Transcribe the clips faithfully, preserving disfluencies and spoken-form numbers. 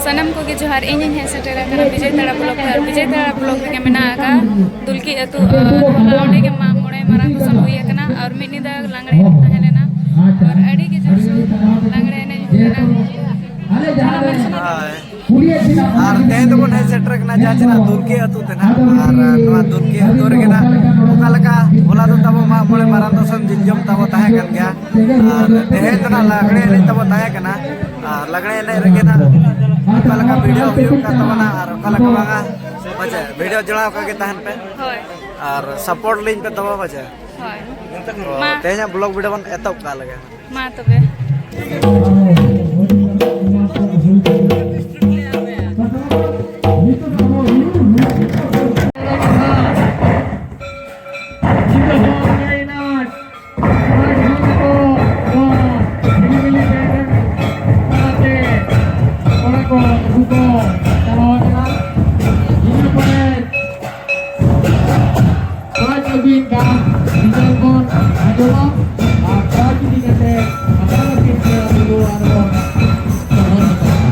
ᱥᱟᱱᱟᱢ ᱠᱚᱜᱮ ᱡᱚᱦᱟᱨ᱾ ᱤᱧᱤᱧ ᱦᱮᱡ ᱥᱮᱴᱮᱨ ᱟᱠᱟᱱᱟ ᱵᱤᱡᱚᱭ ᱛᱟᱲᱟ ᱵᱞᱚᱠ ᱨᱮ᱾ ᱟᱨ ᱵᱤᱡᱚᱭ ᱛᱟᱲᱟ ᱵᱞᱚᱠ ᱨᱮᱜᱮ ᱢᱮᱱᱟᱜ ᱟᱠᱟᱫ ᱫᱩᱞᱠᱤ ᱟᱹᱛᱩ᱾ ᱟᱨ ᱦᱚᱞᱟ ᱚᱸᱰᱮ ᱜᱮ ᱢᱟᱜ ᱢᱚᱬᱮ ᱢᱟᱨᱟᱝ ᱜᱚᱥᱟᱢ ᱦᱩᱭ ᱟᱠᱟᱱᱟ᱾ ᱟᱨ ᱢᱤᱫ ᱧᱤᱫᱟᱹ ᱞᱟᱜᱽᱲᱮ ᱮᱱᱮᱡ ᱛᱟᱦᱮᱸ ᱞᱮᱱᱟ᱾ ᱟᱨ ᱟᱹᱰᱤ ᱜᱮ ᱡᱳᱨ ᱥᱳᱨ ᱞᱟᱜᱽᱲᱮ ᱮᱱᱮᱡ ᱦᱩᱭ ᱞᱮᱱᱟ᱾ ᱦᱳᱭ᱾ ᱟᱨ ᱛᱮᱦᱮᱧ ᱫᱚᱵᱚᱱ ᱦᱮᱡ ᱥᱮᱴᱮᱨ ᱟᱠᱟᱱᱟ ᱡᱟᱦᱟᱸ ᱪᱮ ᱱᱟᱜ ᱫᱩᱞᱠᱤ ᱟᱹᱛᱩ ᱛᱮ ᱱᱟᱜ᱾ ᱟᱨ ᱱᱚᱣᱟ ᱫᱩᱞᱠᱤ ᱟᱹᱛᱩ ᱨᱮᱜᱮ ᱱᱟᱜ ᱚᱠᱟ ᱞᱮᱠᱟ ᱦᱚᱞᱟ ᱫᱚ ᱛᱟᱵᱚ ᱢᱟᱜ ᱢᱚᱬᱮ ᱢᱟᱨᱟᱝ ᱫᱚᱥᱚᱢ ᱡᱤᱞ ᱡᱚᱢ ᱛᱟᱵᱚ ᱛᱟᱦᱮᱸ ᱠᱟᱱ ᱜᱮᱭᱟ᱾ ᱟᱨ ᱛᱮᱦᱮᱧ ᱫᱚ ᱱᱟᱜ ᱞᱟᱜᱽᱲᱮ ᱮᱱᱮᱡ ᱛᱟᱵᱚ ᱛᱟᱦᱮᱸ ᱠᱟᱱᱟ᱾ ᱟᱨ ᱞᱟᱜᱽᱲᱮ ᱮᱱᱮᱡ ᱨᱮᱜᱮ ᱱᱟᱜ ᱚᱠᱟ ᱞᱮᱠᱟ ᱵᱷᱤᱰᱤᱭᱳ ᱦᱩᱭᱩᱜ ᱠᱟᱱ ᱛᱟᱵᱚᱱᱟ ᱟᱨ ᱚᱠᱟ ᱞᱮᱠᱟ ᱵᱟᱝᱟ, ᱯᱟᱪᱮ ᱵᱷᱤᱰᱤᱭᱳ ᱡᱚᱲᱟᱣ ᱟᱠᱟᱜ ᱜᱮ ᱛᱟᱦᱮᱱ ᱯᱮ᱾ ᱦᱳᱭ᱾ ᱟᱨ ᱥᱟᱯᱳᱨᱴ ᱞᱤᱧ ᱯᱮ ᱛᱟᱵᱚ ᱯᱟᱪᱮ᱾ ᱦᱳᱭ᱾ ᱛᱚ, ᱢᱟ᱾ ᱛᱮᱦᱮᱧᱟᱜ ᱵᱞᱚᱜ ᱵᱷᱤᱰᱤᱭᱳ ᱵᱚᱱ ᱮᱛᱚᱦᱚᱵ ᱠᱟᱜ ᱞᱮᱜᱮ᱾ ᱢᱟ ᱛᱚᱵᱮ᱾ ᱯᱟᱸᱪ ᱟᱹᱵᱤᱱ ᱜᱟᱱ ᱰᱤᱡᱮ ᱵᱚᱱ ᱟᱸᱡᱚᱢᱟ ᱟᱨ ᱯᱟᱸᱪ ᱤᱫᱤ ᱠᱟᱛᱮ ᱟᱯᱟᱱ ᱟᱹᱯᱤᱱ ᱛᱮ ᱟᱵᱚ ᱫᱚ ᱟᱨᱦᱚᱸ ᱥᱚᱦᱚᱨ ᱠᱟᱛᱷᱟ᱾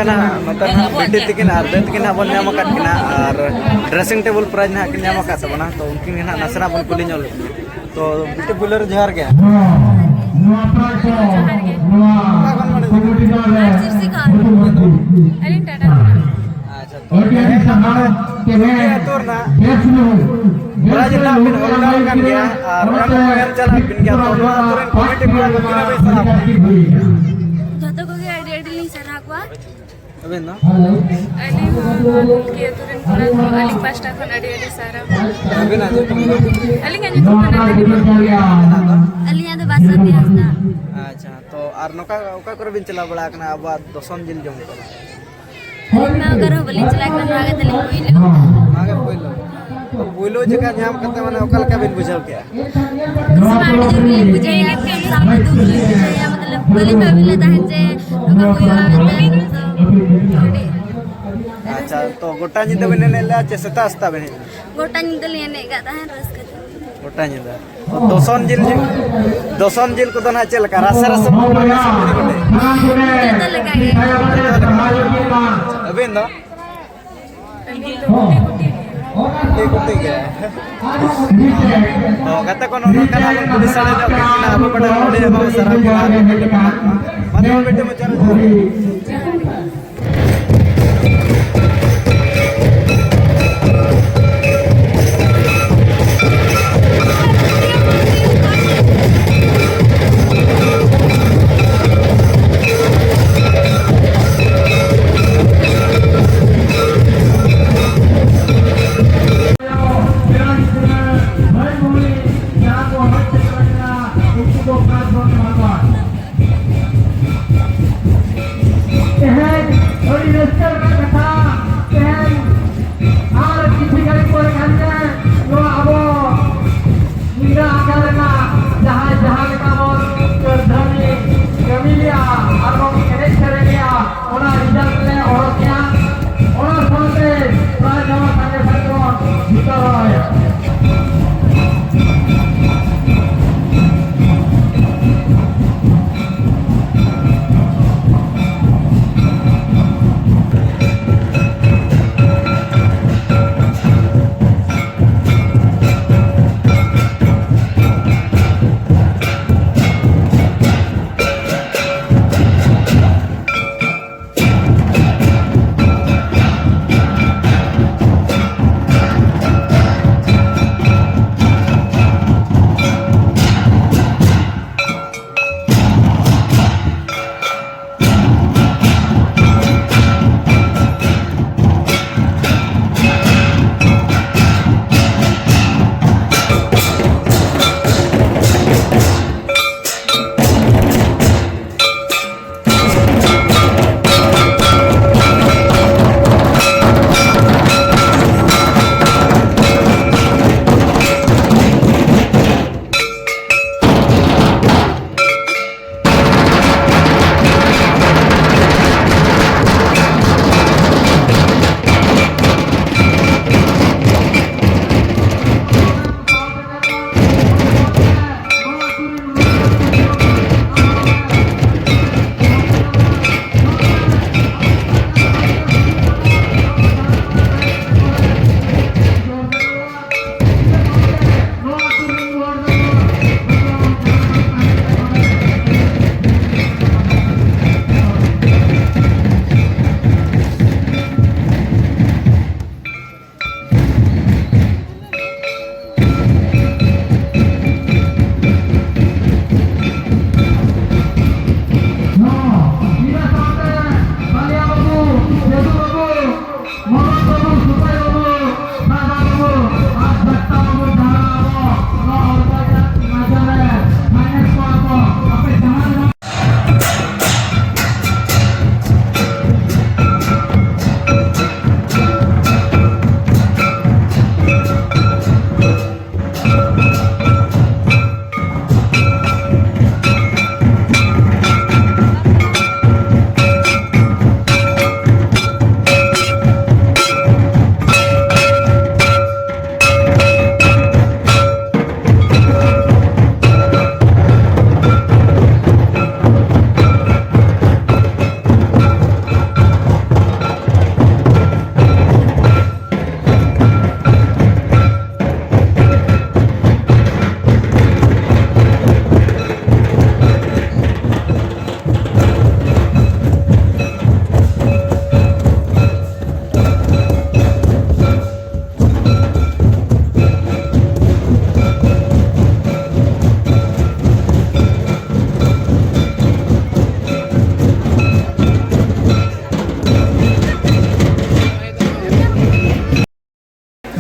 ᱱᱚᱛᱮ ᱱᱟᱦᱟᱜ ᱵᱤᱴᱤ ᱛᱤᱠᱤᱱ ᱟᱨ ᱫᱟᱹᱭ ᱛᱤᱠᱤᱱ ᱱᱟᱦᱟᱜ ᱵᱚᱱ ᱧᱟᱢ ᱟᱠᱟᱫ ᱠᱤᱱᱟ, ᱟᱨ dressing table prize ᱱᱟᱦᱟᱜ ᱠᱤᱱ ᱧᱟᱢ ᱟᱠᱟᱫ ᱛᱟᱵᱚᱱᱟ᱾ ᱛᱚ ᱩᱱᱠᱤᱱ ᱜᱮ ᱱᱟᱦᱟᱜ ᱱᱟᱥᱮᱱᱟᱜ ᱵᱚᱱ ᱠᱩᱞᱤ ᱧᱚᱜ ᱞᱮᱠᱤᱱ᱾ ᱛᱚ ᱵᱤᱴᱤ ᱯᱩᱭᱞᱳ ᱨᱮ ᱡᱚᱦᱟᱨ ᱜᱮ᱾ ᱱᱚᱣᱟ prize ᱫᱚ ᱱᱚᱣᱟ ᱠᱚᱢᱤᱴᱤ ᱫᱚᱞ ᱨᱮ ᱟᱨ ᱥᱤᱨᱥᱤ ᱠᱷᱚᱱ᱾ ᱟᱹᱞᱤᱧ ᱴᱟᱴᱟ ᱠᱷᱚᱱᱟᱜ᱾ ᱟᱪᱪᱷᱟ, ᱛᱚ ᱟᱹᱰᱤ ᱟᱹᱰᱤ ᱥᱟᱨᱦᱟᱣ᱾ ᱛᱮᱦᱮᱧ ᱟᱹᱛᱩ ᱨᱮᱱᱟᱜ ᱵᱮᱥ ᱧᱚᱜ, ᱵᱮᱥ prize ᱧᱚᱜ ᱱᱟᱦᱟᱜ ᱵᱤᱱ ᱦᱚᱞᱰᱟᱨ ᱟᱠᱟᱱ ᱜᱮᱭᱟ ᱟᱨ ᱚᱱᱟ ᱠᱚ ᱮᱢ ᱪᱟᱞᱟᱜ ᱵᱤᱱ ᱜᱮᱭᱟ᱾ ᱛᱚ ᱱᱚᱣᱟ ᱟᱹᱛᱩ ᱨᱮᱱ ᱠᱚᱢᱤᱴᱤ ᱠᱚᱲᱟ ᱠᱚ ᱛᱤᱱᱟᱹᱜ ᱵᱤᱱ ᱥᱟᱨᱦᱟᱣ ᱠᱚᱣᱟ? ᱡᱚᱛᱚ ᱠᱚᱜᱮ ᱟᱹᱰᱤ ᱟᱹᱰᱤ ᱞᱤᱧ ᱥᱟᱨᱦᱟᱣ ᱠᱚᱣᱟ᱾ ᱟᱹᱵᱤᱱ ᱫᱚ? ᱟᱹᱞᱤᱧ ᱦᱚᱸ ᱱᱚᱣᱟ ᱜᱩᱞᱠᱤ ᱟᱹᱛᱩ ᱨᱮᱱ ᱠᱚᱲᱟ ᱠᱚ ᱟᱹᱞᱤᱧ ᱯᱟᱥᱴᱟ ᱠᱷᱚᱱ ᱟᱹᱰᱤ ᱟᱹᱰᱤ ᱥᱟᱨᱦᱟᱣ᱾ ᱟᱹᱵᱤᱱᱟᱜ ᱧᱩᱛᱩᱢ ᱫᱚ? ᱟᱹᱞᱤᱧᱟᱜ ᱧᱩᱛᱩᱢ ᱫᱚ ᱱᱟᱱᱫᱤᱱᱤ ᱢᱩᱨᱢᱩ᱾ ᱟᱹᱞᱤᱧᱟᱜ ᱫᱚ ᱵᱟᱥᱚᱱᱛᱤ ᱦᱟᱸᱥᱫᱟ᱾ ᱟᱪᱪᱷᱟ, ᱛᱚ ᱟᱨ ᱱᱚᱝᱠᱟ ᱚᱠᱟ ᱠᱚᱨᱮ ᱵᱤᱱ ᱪᱟᱞᱟᱣ ᱵᱟᱲᱟ ᱟᱠᱟᱱᱟ ᱟᱵᱚᱣᱟᱜ ᱫᱚᱥᱚᱱ ᱡᱤᱞ ᱡᱚᱢ ᱠᱚ? ᱟᱹᱞᱤᱧ ᱢᱟ ᱚᱠᱟ ᱨᱮᱦᱚᱸ ᱵᱟᱹᱞᱤᱧ ᱪᱟᱞᱟᱣ ᱠᱟᱱᱟ, ᱱᱚᱣᱟ ᱜᱮ ᱛᱟᱹᱞᱤᱧ ᱯᱩᱭᱞᱩ᱾ ᱱᱚᱣᱟ ᱜᱮ ᱯᱩᱭᱞᱩ? ᱛᱚ ᱯᱩᱭᱞᱩ ᱡᱚᱠᱷᱟ ᱧᱟᱢ ᱠᱟᱛᱮ ᱢᱟᱱᱮ ᱚᱠᱟ ᱞᱮᱠᱟ ᱵᱤᱱ ᱵᱩᱡᱷᱟᱹᱣ ᱠᱮᱜᱼᱟ? ᱠᱩᱥᱤ ᱢᱟ ᱟᱹᱰᱤ ᱡᱳᱨ ᱜᱮᱞᱤᱧ ᱵᱩᱡᱷᱟᱹᱣ ᱠᱮᱫ ᱜᱮ, ᱥᱟᱶᱛᱮ ᱫᱩᱠ ᱞᱤᱧ ᱵᱩᱡᱷᱟᱹᱣᱮᱫᱼᱟ, ᱢᱚᱛᱞᱚᱵ ᱵᱟᱹᱞᱤᱧ ᱵᱷᱟᱹᱵᱤ ᱞᱮᱫ ᱛᱟᱦᱮᱸᱫ ᱡᱮ ᱱᱚᱝᱠᱟ ᱦᱩᱭᱩᱜᱼᱟ ᱢᱮᱱᱛᱮ᱾ ᱛᱚ ᱟᱹᱰᱤ ᱟᱪᱪᱷᱟ, ᱛᱚ ᱜᱚᱴᱟ ᱧᱤᱫᱟᱹ ᱵᱤᱱ ᱮᱱᱮᱡ ᱞᱮᱜᱼᱟ ᱪᱮ ᱥᱮᱛᱟᱜ ᱥᱮᱛᱟᱜ ᱵᱤᱱ ᱦᱮᱡ ᱮᱱᱟ? ᱜᱚᱴᱟ ᱧᱤᱫᱟᱹ ᱞᱤᱧ ᱮᱱᱮᱡ ᱠᱟᱫ ᱛᱟᱦᱮᱸᱫ, ᱨᱟᱹᱥᱠᱟᱹ ᱛᱮ᱾ ᱜᱚᱴᱟ ᱧᱤᱫᱟᱹ᱾ ᱛᱚ ᱫᱚᱥᱚᱱ ᱡᱤᱞ, ᱫᱚᱥᱚᱱ ᱡᱤᱞ ᱠᱚᱫᱚ ᱱᱟᱦᱟᱜ ᱪᱮᱫ ᱞᱮᱠᱟ? ᱨᱟᱥᱮ ᱨᱟᱥᱮ ᱵᱚᱱ ᱡᱚᱢᱟ ᱥᱮ ᱠᱩᱴᱤ ᱠᱩᱴᱤ? ᱡᱚᱛᱚ ᱞᱮᱠᱟ ᱜᱮ᱾ ᱟᱹᱵᱤᱱ ᱫᱚ? ᱟᱹᱞᱤᱧ ᱫᱚ ᱠᱩᱴᱤ ᱠᱩᱴᱤ ᱜᱮ᱾ ᱠᱩᱴᱤ ᱠᱩᱴᱤ ᱜᱮ᱾ ᱛᱚ ᱜᱟᱛᱮ ᱠᱚ, ᱱᱚᱜᱼᱚ ᱱᱚᱝᱠᱟ ᱱᱟᱜ ᱵᱚᱱ ᱠᱩᱞᱤ ᱥᱟᱰᱮ ᱧᱚᱜ ᱠᱮᱫ ᱠᱤᱱᱟ᱾ ᱟᱵᱚ ᱵᱟᱰᱟᱭ ᱱᱚᱰᱮ ᱟᱵᱚ ᱥᱟᱨᱟ ᱠᱚ ᱟᱨ ᱢᱤᱫ ᱵᱤᱴᱟᱹ ᱢᱮᱱᱟᱜ ᱠᱚᱣᱟ᱾ ᱢᱟ ᱛᱚᱵᱮ ᱵᱤᱴᱟᱹ ᱢᱩᱪᱟᱹᱫ ᱨᱮ ᱡᱚᱦᱟᱨ᱾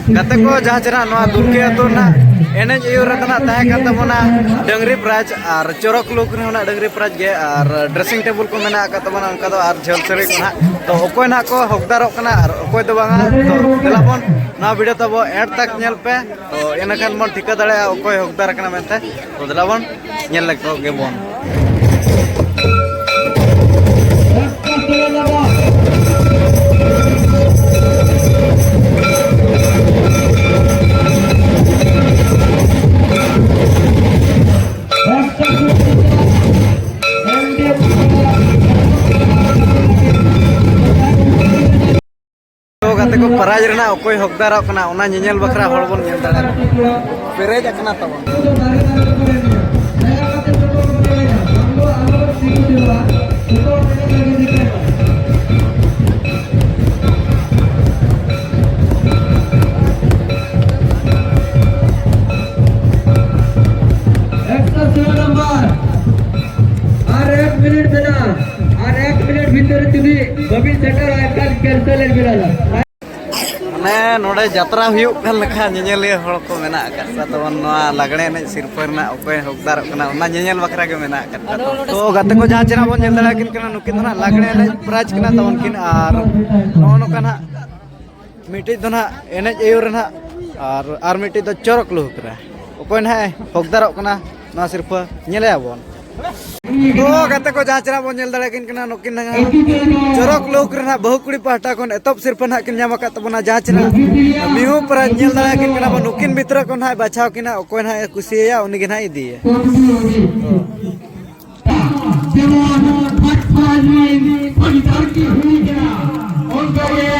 ᱜᱟᱛᱮ ᱠᱚ, ᱡᱟᱦᱟᱸ ᱪᱮ ᱱᱟᱦᱟᱜ ᱱᱚᱣᱟ ᱫᱩᱨᱠᱤ ᱟᱹᱛᱩ ᱨᱮᱱᱟᱜ ᱮᱱᱮᱡ ᱟᱹᱭᱩᱨ ᱨᱮᱫᱚ ᱱᱟᱦᱟᱜ ᱛᱟᱦᱮᱸ ᱠᱟᱱ ᱛᱟᱵᱚᱱᱟ ᱰᱟᱹᱝᱨᱤ ᱯᱨᱟᱭᱤᱡᱽ, ᱟᱨ ᱪᱚᱨᱚᱠ ᱞᱩᱠ ᱨᱮᱦᱚᱸ ᱱᱟᱦᱟᱜ ᱰᱟᱹᱝᱨᱤ ᱯᱨᱟᱭᱤᱡᱽ ᱜᱮ, ᱟᱨ ᱰᱨᱮᱥᱤᱝ ᱴᱮᱵᱩᱞ ᱠᱚ ᱢᱮᱱᱟᱜ ᱟᱠᱟᱫ ᱛᱟᱵᱚᱱᱟ ᱚᱱᱠᱟ ᱫᱚ, ᱟᱨ ᱡᱷᱟᱹᱞ ᱥᱟᱹᱲᱤ ᱠᱚ ᱱᱟᱦᱟᱜ᱾ ᱛᱚ ᱚᱠᱚᱭ ᱱᱟᱦᱟᱜ ᱠᱚ ᱦᱚᱠᱫᱟᱨᱚᱜ ᱠᱟᱱᱟ ᱟᱨ ᱚᱠᱚᱭ ᱫᱚ ᱵᱟᱝᱟ, ᱛᱚ ᱫᱮᱞᱟ ᱵᱚᱱ ᱱᱚᱣᱟ ᱵᱷᱤᱰᱤᱭᱳ ᱛᱟᱵᱚ ᱮᱱᱰ ᱛᱟᱠ ᱧᱮᱞ ᱯᱮ, ᱛᱚ ᱤᱱᱟᱹᱠᱷᱟᱱ ᱵᱚᱱ ᱴᱷᱤᱠᱟᱹ ᱫᱟᱲᱮᱭᱟᱜᱼᱟ ᱚᱠᱚᱭ ᱦᱚᱠᱫᱟᱨ ᱠᱟᱱᱟ ᱢᱮᱱᱛᱮ᱾ ᱛᱚ ᱫᱮᱞᱟ ᱵᱚᱱ ᱧᱮᱞ ᱞᱮᱠᱚ ᱜᱮᱵᱚᱱ᱾ ᱛᱚ ᱜᱟᱛᱮ ᱠᱚ, ᱯᱨᱟᱭᱤᱡᱽ ᱨᱮᱱᱟᱜ ᱚᱠᱚᱭ ᱦᱚᱠᱫᱟᱨᱚᱜ ᱠᱟᱱᱟ, ᱚᱱᱟ ᱧᱮᱧᱮᱞ ᱵᱟᱠᱷᱨᱟ ᱦᱚᱲ ᱵᱚᱱ ᱧᱮᱞ ᱫᱟᱲᱮᱭᱟᱜ ᱠᱟᱱᱟ᱾ ᱯᱮᱨᱮᱡ ᱟᱠᱟᱱᱟ ᱛᱟᱵᱚᱱ᱾ ᱮᱠᱥᱚ ᱥᱳᱞᱳ ᱱᱟᱢᱵᱟᱨ᱾ ᱟᱨ ᱮᱠ ᱢᱤᱱᱤᱴ ᱢᱮᱱᱟᱜᱼᱟ᱾ ᱟᱨ ᱮᱠ ᱢᱤᱱᱤᱴ ᱵᱷᱤᱛᱤᱨ ᱨᱮ ᱡᱩᱫᱤ ᱵᱟᱹᱵᱤᱱ ᱥᱮᱴᱮᱨᱟ, ᱮᱱᱠᱷᱟᱱ ᱠᱮᱱᱥᱮᱞ ᱮᱫ ᱵᱮᱱᱟ ᱞᱮ᱾ ᱢᱟᱱᱮ ᱱᱚᱰᱮ ᱡᱟᱛᱨᱟ ᱦᱩᱭᱩᱜ ᱠᱟᱱ ᱞᱮᱠᱟ ᱧᱮᱧᱮᱞᱤᱭᱟᱹ ᱦᱚᱲ ᱠᱚ ᱢᱮᱱᱟᱜ ᱟᱠᱟᱫ ᱠᱚᱣᱟ ᱛᱟᱵᱚᱱ᱾ ᱱᱚᱣᱟ ᱞᱟᱜᱽᱲᱮ ᱮᱱᱮᱡ ᱥᱤᱨᱯᱟᱹ ᱨᱮᱱᱟᱜ ᱚᱠᱚᱭ ᱦᱚᱠᱫᱟᱨᱚᱜ ᱠᱟᱱᱟ, ᱚᱱᱟ ᱧᱮᱧᱮᱞ ᱵᱟᱠᱷᱨᱟ ᱜᱮ ᱢᱮᱱᱟᱜ ᱟᱠᱟᱫ ᱠᱚᱣᱟ᱾ ᱛᱚ ᱜᱟᱛᱮ ᱠᱚ, ᱡᱟᱦᱟᱸ ᱪᱮ ᱱᱟᱦᱟᱜ ᱵᱚᱱ ᱧᱮᱞ ᱫᱟᱲᱮᱭᱟᱠᱤᱱ ᱠᱟᱱᱟ, ᱱᱩᱠᱤᱱ ᱫᱚ ᱱᱟᱦᱟᱜ ᱞᱟᱜᱽᱲᱮ ᱮᱱᱮᱡ ᱯᱨᱟᱭᱤᱡᱽ ᱠᱟᱱᱟ ᱛᱟᱵᱚᱱ ᱠᱤᱱ, ᱟᱨ ᱱᱚᱜᱼᱚ ᱱᱚᱝᱠᱟ ᱱᱟᱦᱟᱜ ᱢᱤᱫᱴᱤᱡ ᱫᱚ ᱱᱟᱦᱟᱜ ᱮᱱᱮᱡ ᱟᱹᱭᱩᱨ ᱨᱮ ᱱᱟᱦᱟᱜ, ᱟᱨ, ᱟᱨ ᱢᱤᱫᱴᱤᱡ ᱫᱚ ᱪᱚᱨᱚᱠ ᱞᱩᱦᱩᱠ ᱨᱮ᱾ ᱚᱠᱚᱭ ᱱᱟᱦᱟᱜ ᱮ ᱦᱚᱠᱫᱟᱨᱚᱜ ᱠᱟᱱᱟ ᱱᱚᱣᱟ ᱥᱤᱨᱯᱟᱹ, ᱧᱮᱞᱮᱭᱟ ᱵᱚᱱ᱾ ᱛᱚ ᱜᱟᱛᱮ ᱠᱚ, ᱡᱟᱦᱟᱸ ᱪᱮ ᱱᱟᱦᱟᱜ ᱵᱚᱱ ᱧᱮᱞ ᱫᱟᱲᱮᱭᱟᱠᱤᱱ ᱠᱟᱱᱟ, ᱱᱩᱠᱤᱱ ᱱᱟᱦᱟᱜ ᱪᱚᱨᱚᱠ ᱞᱩᱦᱩᱠ ᱨᱮ ᱱᱟᱦᱟᱜ ᱵᱟᱹᱦᱩ ᱠᱩᱲᱤ ᱯᱟᱦᱴᱟ ᱠᱷᱚᱱ ᱮᱛᱚᱦᱚᱵ ᱥᱤᱨᱯᱟᱹ ᱱᱟᱦᱟᱜ ᱠᱤᱱ ᱧᱟᱢ ᱟᱠᱟᱫ ᱛᱟᱵᱚᱱᱟ᱾ ᱡᱟᱦᱟᱸ ᱪᱮ ᱱᱟᱦᱟᱜ ᱢᱤᱦᱩ ᱯᱨᱟᱭᱤᱡᱽ ᱧᱮᱞ ᱫᱟᱲᱮᱭᱟᱠᱤᱱ ᱠᱟᱱᱟ ᱵᱚᱱ, ᱱᱩᱠᱤᱱ ᱵᱷᱤᱛᱨᱤ ᱠᱷᱚᱱ ᱱᱟᱦᱟᱜ ᱮ ᱵᱟᱪᱷᱟᱣ ᱠᱤᱱᱟ, ᱚᱠᱚᱭ ᱱᱟᱦᱟᱜ ᱮ ᱠᱩᱥᱤᱭᱟᱭᱟ ᱩᱱᱤ ᱜᱮ ᱱᱟᱦᱟᱜ ᱤᱫᱤᱭᱮᱭᱟ᱾ ᱡᱮᱢᱚᱱ ᱯᱷᱟᱥᱴ ᱯᱨᱟᱭᱤᱡᱽ ᱨᱤᱱᱤᱡ ᱯᱷᱟᱭᱤᱴᱟᱨ ᱠᱤᱱ ᱦᱩᱭ ᱠᱟᱱᱟ, ᱚᱱᱠᱟ ᱜᱮ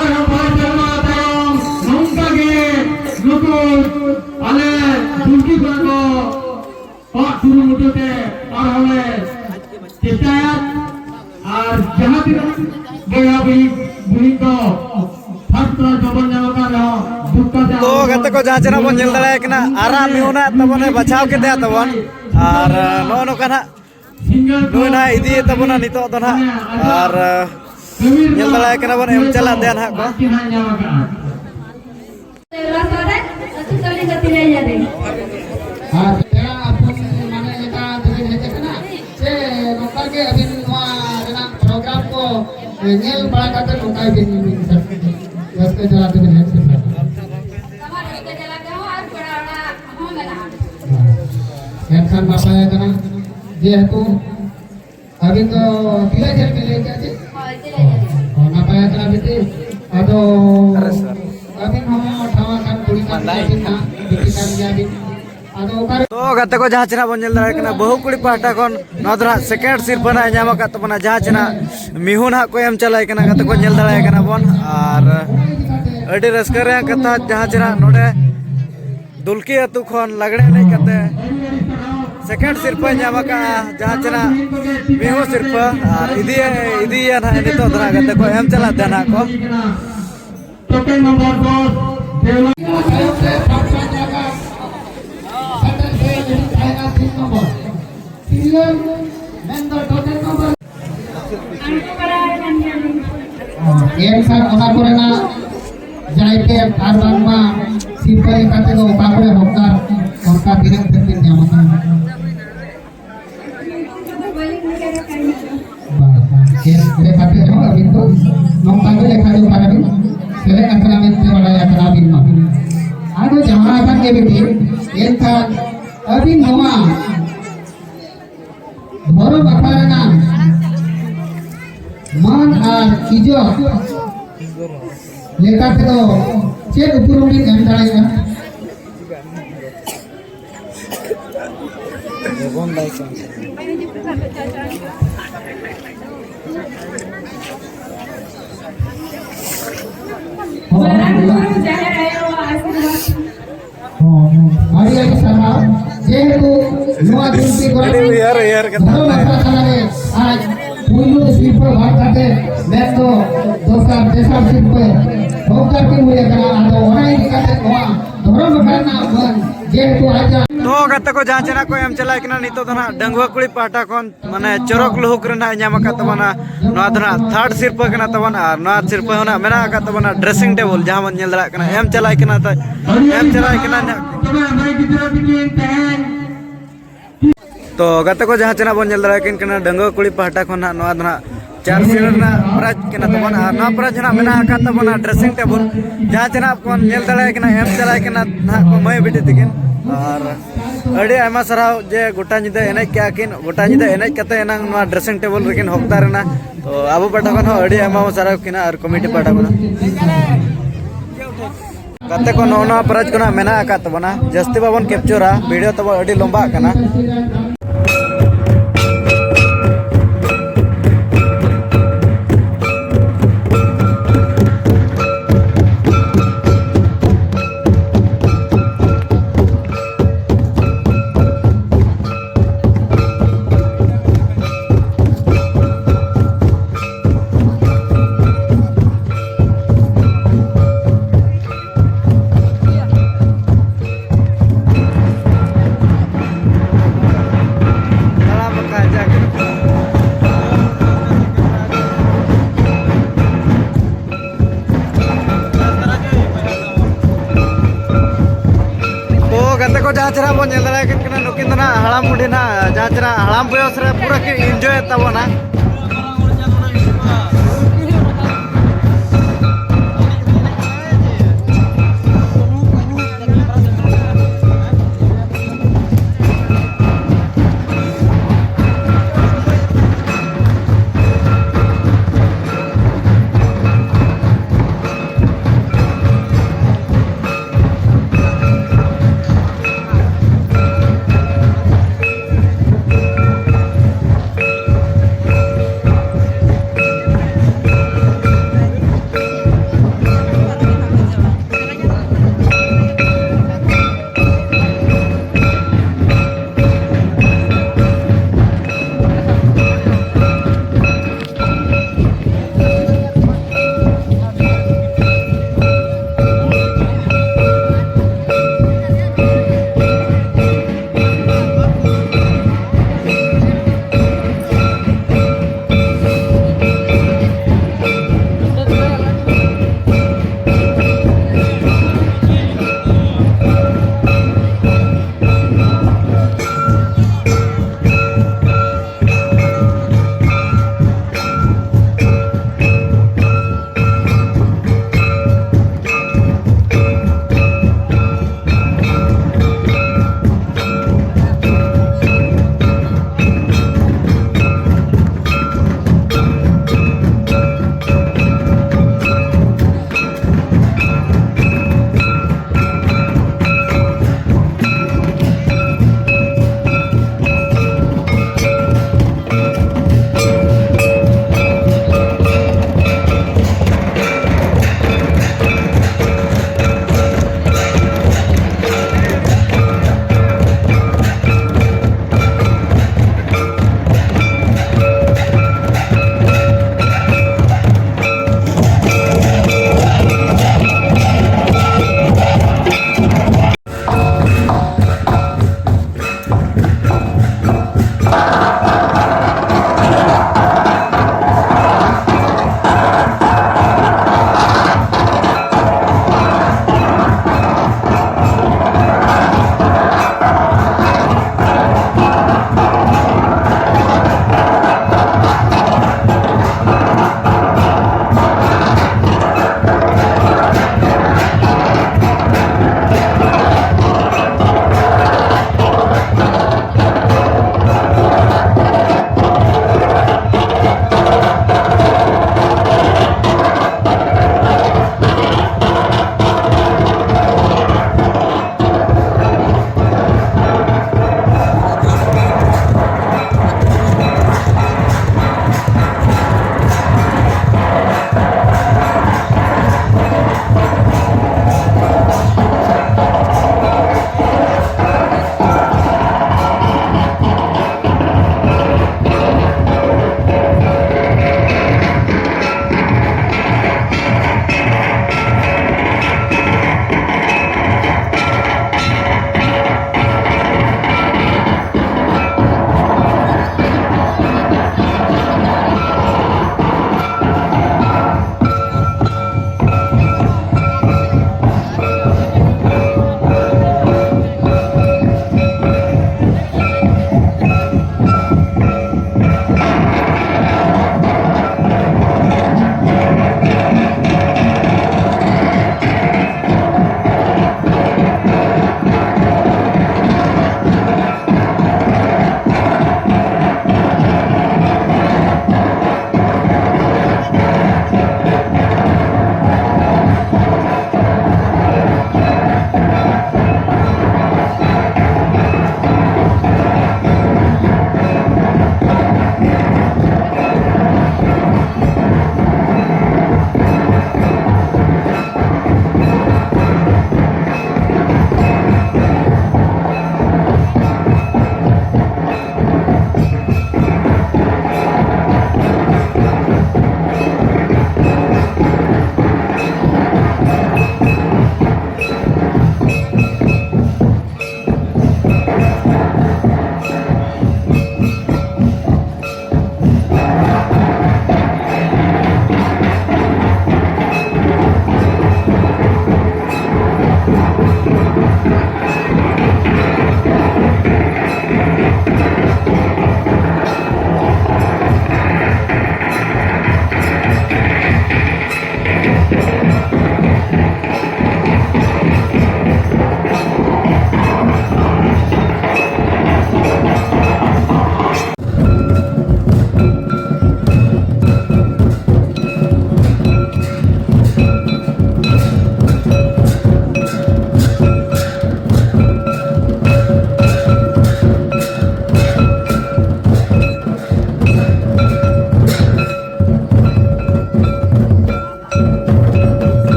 ᱟᱨᱦᱚᱸ ᱵᱟᱨ ᱥᱮᱨᱢᱟ ᱛᱟᱭᱚᱢ ᱱᱚᱝᱠᱟ ᱜᱮ ᱱᱩᱠᱩ ᱟᱞᱮ ᱫᱩᱨᱜᱤ ᱠᱷᱚᱱ ᱠᱚ ᱯᱟᱜ ᱠᱩᱨᱩᱢᱩᱴᱩ ᱛᱮ ᱟᱨᱦᱚᱸ ᱞᱮ ᱪᱮᱥᱴᱟᱭᱟ᱾ ᱟᱨ ᱡᱟᱦᱟᱸ ᱛᱤᱱᱟᱹᱜ ᱵᱚᱭᱦᱟ ᱵᱩᱦᱤ, ᱵᱩᱦᱤ ᱠᱚ ᱯᱷᱟᱥᱴ ᱯᱨᱟᱭᱤᱡᱽ ᱵᱟᱵᱚᱱ ᱧᱟᱢ ᱟᱠᱟᱫ ᱨᱮᱦᱚᱸ, ᱫᱩᱠ ᱠᱟᱛᱮ ᱛᱚ ᱜᱟᱛᱮ ᱠᱚ, ᱡᱟᱦᱟᱸ ᱪᱮ ᱱᱟᱦᱟᱜ ᱵᱚᱱ ᱧᱮᱞ ᱫᱟᱲᱮᱭᱟᱭ ᱠᱟᱱᱟ, ᱟᱨᱟᱜ ᱢᱤᱦᱩ ᱱᱟᱦᱟᱜ ᱛᱟᱵᱚᱱᱮ ᱵᱟᱪᱷᱟᱣ ᱠᱮᱫᱮᱭᱟ ᱛᱟᱵᱚᱱ᱾ ᱟᱨ, ᱟᱸ, ᱱᱚᱜᱼᱚ ᱱᱚᱝᱠᱟ ᱱᱟᱦᱟᱜ ᱱᱩᱭ ᱱᱟᱦᱟᱜ ᱤᱫᱤᱭᱮ ᱛᱟᱵᱚᱱᱟ ᱱᱤᱛᱚᱜ ᱫᱚ ᱱᱟᱦᱟᱜ᱾ ᱟᱨ, ᱟᱸ, ᱧᱮᱞ ᱫᱟᱲᱮᱭᱟᱭ ᱠᱟᱱᱟ ᱵᱚᱱ, ᱮᱢ ᱪᱟᱞᱟᱜ ᱛᱟᱭᱟ ᱱᱟᱦᱟᱜ ᱠᱚ᱾ ᱟᱨ ᱯᱮᱲᱟ ᱦᱚᱯᱚᱱ ᱢᱟᱱᱮ ᱞᱮᱠᱟ ᱛᱮᱵᱤᱱ ᱦᱮᱡ ᱟᱠᱟᱱᱟ, ᱥᱮ ᱱᱚᱝᱠᱟ ᱜᱮ ᱟᱹᱵᱤᱱ ᱱᱚᱣᱟ ᱨᱮᱱᱟᱜ ᱯᱨᱳᱜᱨᱟᱢ ᱠᱚ ᱧᱮᱞ ᱵᱟᱲᱟ ᱠᱟᱛᱮ ᱱᱚᱝᱠᱟ ᱜᱮ ᱵᱤᱱ ᱨᱟᱹᱥᱠᱟᱹ ᱡᱟᱞᱟ ᱛᱮᱵᱤᱱ ᱦᱮᱡ ᱥᱮᱴᱮᱨ ᱟᱠᱟᱱᱟ? ᱮᱱᱠᱷᱟᱱ ᱱᱟᱯᱟᱭ ᱟᱠᱟᱱᱟ, ᱡᱮᱦᱮᱛᱩ ᱟᱹᱵᱤᱱ ᱫᱚ ᱛᱤᱱᱟᱹᱜ ᱡᱷᱟᱹᱞ ᱵᱤᱱ ᱞᱟᱹᱭ ᱠᱮᱫᱟ ᱪᱮ? ᱦᱳᱭ, ᱛᱤᱱᱟᱹᱜ ᱡᱷᱟᱹᱞ? ᱚ, ᱱᱟᱯᱟᱭ ᱟᱠᱟᱱᱟ ᱵᱤᱴᱤ᱾ ᱟᱫᱚ ᱟᱹᱵᱤᱱ ᱦᱚᱸ ᱴᱷᱟᱶ ᱟᱠᱟᱱ ᱠᱩᱲᱤ ᱠᱟᱱ ᱜᱮᱭᱟ ᱵᱤᱱ ᱦᱟᱸᱜ, ᱵᱤᱴᱤ ᱠᱟᱱ ᱜᱮᱭᱟ ᱵᱤᱱ᱾ ᱟᱫᱚ ᱚᱠᱟᱨᱮ ᱛᱚ ᱜᱟᱛᱮ ᱠᱚ, ᱡᱟᱦᱟᱸ ᱪᱮ ᱱᱟᱜ ᱵᱚᱱ ᱧᱮᱞ ᱫᱟᱲᱮᱭᱟᱜ ᱠᱟᱱᱟ, ᱵᱟᱹᱦᱩ ᱠᱩᱲᱤ ᱯᱟᱦᱴᱟ ᱠᱷᱚᱱ ᱱᱚᱣᱟ ᱫᱚ ᱱᱟᱜ ᱥᱮᱠᱮᱱᱰ ᱥᱤᱨᱯᱟᱹ ᱱᱟᱜ ᱮ ᱧᱟᱢ ᱟᱠᱟᱫ ᱛᱟᱵᱚᱱᱟ, ᱡᱟᱦᱟᱸ ᱪᱮ ᱱᱟᱜ ᱢᱤᱦᱩ ᱱᱟᱜ ᱠᱚ ᱮᱢ ᱪᱟᱞᱟᱭ ᱠᱟᱱᱟ᱾ ᱜᱟᱛᱮ ᱠᱚ, ᱧᱮᱞ ᱫᱟᱲᱮᱭᱟᱭ ᱠᱟᱱᱟ ᱵᱚᱱ᱾ ᱟᱨ ᱟᱹᱰᱤ ᱨᱟᱹᱥᱠᱟᱹ ᱨᱮᱭᱟᱜ ᱠᱟᱛᱷᱟ, ᱡᱟᱦᱟᱸ ᱪᱮ ᱱᱟᱜ ᱱᱚᱰᱮ ᱫᱩᱞᱠᱤ ᱟᱹᱛᱩ ᱠᱷᱚᱱ ᱞᱟᱜᱽᱲᱮ ᱮᱱᱮᱡ ᱠᱟᱛᱮ ᱥᱮᱠᱮᱱᱰ ᱥᱤᱨᱯᱟᱹᱭ ᱧᱟᱢ ᱟᱠᱟᱫᱼᱟ, ᱡᱟᱦᱟᱸ ᱪᱮ ᱱᱟᱜ ᱢᱤᱦᱩ ᱥᱤᱨᱯᱟᱹ᱾ ᱟᱨ ᱤᱫᱤᱭᱮ, ᱤᱫᱤᱭᱮᱭᱟ ᱱᱟᱦᱟᱜ ᱱᱤᱛᱚᱜ ᱫᱚ ᱱᱟᱦᱟᱜ ᱜᱟᱛᱮ ᱠᱚ ᱮᱢ ᱪᱟᱞᱟᱜ ᱛᱮ ᱱᱟᱦᱟᱜ ᱠᱚ᱾ ᱴᱳᱠᱮᱱ ᱱᱚᱢᱵᱚᱨ ᱫᱚᱥ, ᱫᱮᱣᱞᱟ᱾ ᱛᱟᱭᱚᱢ ᱛᱮ ᱯᱷᱟᱥᱴ ᱡᱟᱭᱜᱟ ᱥᱮᱴᱮᱨ ᱥᱮ ᱞᱟᱹᱜᱤᱫ ᱛᱟᱦᱮᱱᱟ ᱛᱤᱱ ᱱᱚᱢᱵᱚᱨ᱾ ᱥᱤᱨᱤᱭᱟᱞ ᱢᱮᱱᱫᱚ ᱴᱳᱠᱮᱱ ᱱᱚᱢᱵᱚᱨ᱾ ᱮᱱᱠᱷᱟᱱ ᱚᱱᱟ ᱠᱚᱨᱮᱱᱟᱜ ᱡᱟᱭᱛᱮ ᱟᱨ ᱵᱟᱝᱢᱟ ᱥᱤᱨᱯᱟᱹ ᱞᱮᱠᱟᱛᱮ ᱫᱚ ᱚᱠᱟ ᱠᱚᱨᱮ ᱦᱚᱠᱫᱟᱨ, ᱚᱱᱠᱟ ᱛᱤᱱᱟᱹᱜ ᱰᱷᱮᱨ ᱵᱤᱱ ᱧᱟᱢ ᱟᱠᱟᱫᱟ? ᱵᱟᱝ, ᱪᱮᱫ ᱞᱮᱠᱟᱛᱮ ᱦᱚᱸ ᱟᱹᱵᱤᱱ ᱫᱚ ᱱᱚᱝᱠᱟ ᱜᱮ ᱞᱮᱠᱷᱟ ᱡᱚᱠᱷᱟ ᱨᱮᱵᱤᱱ ᱥᱮᱞᱮᱫ ᱟᱠᱟᱱᱟ ᱢᱮᱱᱛᱮ ᱵᱟᱲᱟᱭ ᱟᱠᱟᱱᱟ ᱟᱹᱵᱤᱱ ᱢᱟ᱾ ᱟᱫᱚ ᱡᱟᱦᱟᱸ ᱟᱠᱟᱱ ᱜᱮ ᱵᱤᱴᱤ, ᱮᱱᱠᱷᱟᱱ ᱟᱹᱵᱤᱱ ᱱᱚᱣᱟ ᱫᱷᱚᱨᱚᱢ ᱟᱠᱷᱲᱟ ᱨᱮᱱᱟᱜ ᱢᱟᱹᱱ ᱟᱨ ᱤᱡᱽᱡᱚᱛ ᱞᱮᱠᱟ ᱛᱮᱫᱚ ᱪᱮᱫ ᱩᱯᱨᱩᱢ ᱵᱤᱱ ᱮᱢ ᱫᱟᱲᱮᱭᱟᱜᱼᱟ? ᱦᱚᱸ, ᱦᱚᱸ᱾ ᱦᱚᱸ, ᱟᱹᱰᱤ ᱟᱹᱰᱤ ᱥᱟᱨᱦᱟᱣ᱾ ᱡᱮᱦᱮᱛᱩ ᱱᱚᱣᱟ ᱵᱤᱱᱛᱤ ᱠᱚᱨᱮ ᱟᱹᱰᱤ ᱩᱭᱦᱟᱹᱨ, ᱩᱭᱦᱟᱹᱨ ᱠᱟᱛᱷᱟ᱾ ᱫᱷᱚᱨᱚᱢ ᱟᱠᱷᱲᱟ ᱛᱟᱞᱟᱨᱮ ᱟᱡ ᱯᱩᱭᱞᱩ ᱥᱤᱨᱯᱟᱹ ᱵᱟᱝ ᱠᱟᱛᱮ ᱢᱮᱱᱫᱚ ᱫᱚᱥᱟᱨ, ᱛᱮᱥᱟᱨ ᱥᱤᱨᱯᱟᱹ ᱦᱚᱠᱫᱟᱨ ᱠᱤᱱ ᱦᱩᱭ ᱟᱠᱟᱱᱟ᱾ ᱟᱫᱚ ᱚᱱᱟ ᱤᱫᱤ ᱠᱟᱛᱮ ᱱᱚᱣᱟ ᱫᱷᱚᱨᱚᱢ ᱟᱠᱷᱲᱟ ᱨᱮᱱᱟᱜ ᱢᱟᱹᱱ ᱡᱮᱦᱮᱛᱩ ᱟᱡᱟᱜ ᱛᱚ ᱜᱟᱛᱮ ᱠᱚ, ᱡᱟᱦᱟᱸ ᱪᱮ ᱱᱟᱜ ᱠᱚ ᱮᱢ ᱪᱟᱞᱟᱭ ᱠᱟᱱᱟ, ᱱᱤᱛᱚᱜ ᱫᱚ ᱱᱟᱜ ᱰᱟᱺᱜᱩᱣᱟᱹ ᱠᱩᱲᱤ ᱯᱟᱦᱴᱟ ᱠᱷᱚᱱ ᱢᱟᱱᱮ ᱪᱚᱨᱚᱠ ᱞᱩᱦᱩᱠ ᱨᱮᱱᱟᱜ ᱮ ᱧᱟᱢ ᱟᱠᱟᱫ ᱛᱟᱵᱚᱱᱟ᱾ ᱱᱚᱣᱟ ᱫᱚ ᱱᱟᱜ ᱛᱷᱟᱨᱰ ᱥᱤᱨᱯᱟᱹ ᱠᱟᱱᱟ ᱛᱟᱵᱚᱱ, ᱟᱨ ᱱᱚᱣᱟ ᱥᱤᱨᱯᱟᱹ ᱦᱚᱸ ᱱᱟᱜ ᱢᱮᱱᱟᱜ ᱟᱠᱟᱫ ᱛᱟᱵᱚᱱᱟ ᱰᱨᱮᱥᱤᱝ ᱴᱮᱵᱚᱞ, ᱡᱟᱦᱟᱸ ᱵᱚᱱ ᱧᱮᱞ ᱫᱟᱲᱮᱭᱟᱜ ᱠᱟᱱᱟ᱾ ᱮᱢ ᱪᱟᱞᱟᱭ ᱠᱟᱱᱟ ᱛᱟᱭ, ᱮᱢ ᱪᱟᱞᱟᱭ ᱠᱟᱱᱟ ᱱᱟᱜ᱾ ᱛᱚ ᱜᱟᱛᱮ ᱠᱚ, ᱡᱟᱦᱟᱸ ᱪᱮ ᱱᱟᱜ ᱵᱚᱱ ᱧᱮᱞ ᱫᱟᱲᱮᱭᱟᱠᱤᱱ ᱠᱟᱱᱟ, ᱰᱟᱺᱜᱩᱣᱟᱹ ᱠᱩᱲᱤ ᱯᱟᱦᱴᱟ ᱠᱷᱚᱱ ᱱᱟᱜ ᱱᱚᱣᱟ ᱫᱚ ᱱᱟᱜ ᱪᱟᱨ ᱥᱤᱨᱟᱹ ᱨᱮᱱᱟᱜ ᱯᱨᱟᱭᱤᱡᱽ ᱠᱟᱱᱟ ᱛᱟᱵᱚᱱ᱾ ᱟᱨ ᱱᱚᱣᱟ ᱯᱨᱟᱭᱤᱡᱽ ᱱᱟᱜ ᱢᱮᱱᱟᱜ ᱟᱠᱟᱫ ᱛᱟᱵᱚᱱᱟ ᱰᱨᱮᱥᱤᱝ ᱴᱮᱵᱩᱞ, ᱡᱟᱦᱟᱸ ᱪᱮ ᱱᱟᱜ ᱵᱚᱱ ᱧᱮᱞ ᱫᱟᱲᱮᱭᱟᱭ ᱠᱟᱱᱟ, ᱮᱢ ᱪᱟᱞᱟᱭ ᱠᱟᱱᱟ ᱱᱟᱜ ᱠᱚ ᱢᱟᱹᱭ ᱵᱤᱴᱤ ᱛᱟᱹᱠᱤᱱ᱾ ᱟᱨ ᱟᱹᱰᱤ ᱟᱭᱢᱟ ᱥᱟᱨᱦᱟᱣ ᱡᱮ ᱜᱚᱴᱟ ᱧᱤᱫᱟᱹ ᱮᱱᱮᱡ ᱠᱮᱜᱼᱟ ᱠᱤᱱ, ᱜᱚᱴᱟ ᱧᱤᱫᱟᱹ ᱮᱱᱮᱡ ᱠᱟᱛᱮ ᱮᱱᱟᱝ ᱱᱚᱣᱟ ᱰᱨᱮᱥᱤᱝ ᱴᱮᱵᱩᱞ ᱨᱮᱠᱤᱱ ᱦᱚᱠᱫᱟᱨ ᱮᱱᱟ᱾ ᱛᱚ ᱟᱵᱚ ᱯᱟᱦᱴᱟ ᱠᱷᱚᱱ ᱦᱚᱸ ᱟᱹᱰᱤ ᱟᱭᱢᱟ ᱵᱚᱱ ᱥᱟᱨᱦᱟᱣ ᱠᱤᱱᱟ ᱟᱨ ᱠᱚᱢᱤᱴᱤ ᱯᱟᱦᱴᱟ ᱠᱷᱚᱱ ᱦᱚᱸ᱾ ᱜᱟᱛᱮ ᱠᱚ, ᱱᱚᱜᱼᱚ ᱱᱚᱣᱟ ᱯᱨᱟᱭᱤᱡᱽ ᱠᱚ ᱱᱟᱜ ᱢᱮᱱᱟᱜ ᱟᱠᱟᱫ ᱛᱟᱵᱚᱱᱟ, ᱡᱟᱹᱥᱛᱤ ᱵᱟᱵᱚᱱ ᱠᱮᱯᱪᱚᱨᱟ, ᱵᱷᱤᱰᱤᱭᱳ ᱛᱟᱵᱚ ᱟᱹᱰᱤ ᱞᱚᱢᱵᱟᱜ ᱠᱟᱱᱟ᱾ ᱛᱚ ᱜᱟᱛᱮ ᱠᱚ, ᱡᱟᱦᱟᱸ ᱪᱮᱦᱨᱟ ᱵᱚᱱ ᱧᱮᱞ ᱫᱟᱲᱮᱭᱟᱠᱤᱱ ᱠᱟᱱᱟ, ᱱᱩᱠᱤᱱ ᱫᱚ ᱱᱟᱜ ᱦᱟᱲᱟᱢ ᱵᱩᱰᱷᱤ ᱱᱟᱜ, ᱡᱟᱦᱟᱸ ᱪᱮᱦᱨᱟ ᱦᱟᱲᱟᱢ ᱵᱚᱭᱚᱥ ᱨᱮ ᱯᱩᱨᱟᱹ ᱠᱤᱱ ᱤᱱᱡᱚᱭᱮᱫ ᱛᱟᱵᱚᱱᱟ᱾